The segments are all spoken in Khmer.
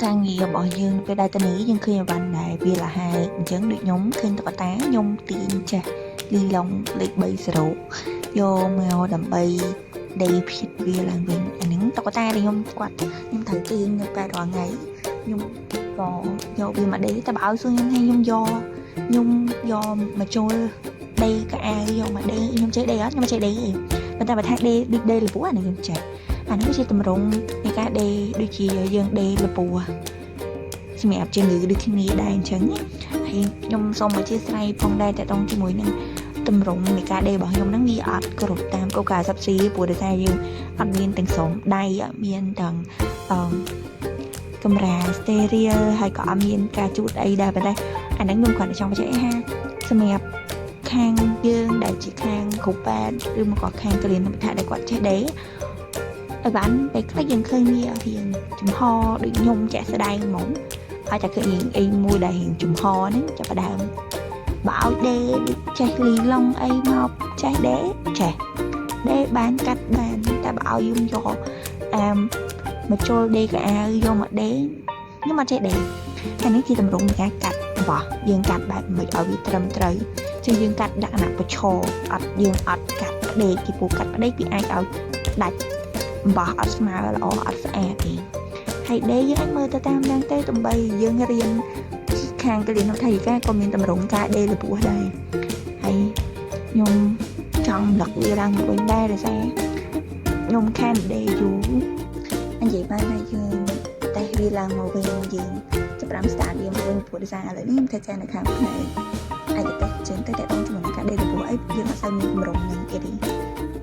ការងាររបស់យើងពេលដែលតនីយើងឃើញអីវ៉ាន់ដែលវាលហែកអញ្ចឹងដូចខ្ញុំឃើញតុក្កតាខ្ញុំទាញចេះលីឡុងលេខ3 0យកមកដើម្បីដេភីតវាឡើងវិញអាហ្នឹងតុក្កតាដែលខ្ញុំគាត់ខ្ញុំត្រូវទាញនៅពេលរាល់ថ្ងៃខ្ញុំក៏យកវាមកដេតែបើឲ្យសួរខ្ញុំថាខ្ញុំយកខ្ញុំយកមកចូលដេកៅអៅយកមកដេខ្ញុំចេះដេអត់ខ្ញុំចេះដេទេប៉ុន្តែបើថាដេដូចដេលពស់អានេះខ្ញុំចេះអានេះជាតម្រងនៃការដេដូចជាយើងដេលពស់សម្រាប់ជំងឺដូចគ្នាដែរអញ្ចឹងហើយខ្ញុំសូមអធិស្ឋានផងដែរតកតងជាមួយនឹងតម្រងនៃការដេរបស់ខ្ញុំហ្នឹងវាអត់គ្រប់តាមគោលការណ៍សັບស៊ីព្រោះដោយសារយើងអត់មានទាំងស្រោមដៃអត់មានទាំងអឺកម្រាល sterile ហើយក៏អត់មានការជូតអីដែរប៉ុន្តែអាហ្នឹងខ្ញុំគ្រាន់តែចង់បញ្ជាក់ថាសម្រាប់ខាងយើងដែលជាខាងគ្រូពេទ្យឬមកក៏ខាងកលៀនថាដែលគាត់ចេះដេឲ្យបានពេលខ្លះយើងឃើញវារៀងចំហដូចខ្ញុំជាក់ស្ដែងហ្មងហើយតែឃើញរៀងអីមួយដែលរៀងចំហហ្នឹងចាប់ផ្ដើមបើឲ្យដេដូចចេះលីឡុងអីមកចេះដេចេះដេបានកាត់បានតែបើឲ្យយើងយកអាមមកចូលដេកៅអៅយកមកដេខ្ញុំអត់ចេះដេអានេះជាតម្រងនៃការកាត់របស់យើងកាត់បែបមិនឲ្យវាត្រឹមត្រូវចឹងយើងកាត់លក្ខណៈប្រឈរអត់យើងអត់កាត់ផ្ដេកពីព្រោះកាត់ផ្ដេកវាអាចឲ្យដាច់អំបោះអត់ស្មើល្អអត់ស្អាតទេហើយដេយើងអាចមើលទៅតាមហ្នឹងទៅដើម្បីយើងរៀនខាងកលៀនថៃកាក៏មានតម្រងការដេលពោះដែរហើយខ្ញុំចង់រំលឹកវាឡើងមកវិញដែរដោយសារខ្ញុំខានដេយូរនិយាយបានថាយើងតេស្តវាឡើងមកវិញយើងចាប់ផ្ដើម start វាមកវិញព្រោះដោយសារឥឡូវនេះខ្ញុំធ្វើការនៅខាងផ្នែកឯកទេសចឹងទៅតែដងជាមួយនឹងការដេលពោះអីយើងអត់សូវមានកម្រងនឹងគេទេ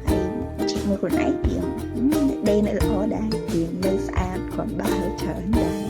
ហើយជិះមើលខ្លួនឯងវាដេនៅល្អដែរវានៅស្អាតគ្រាន់បើច្រើនដែរ។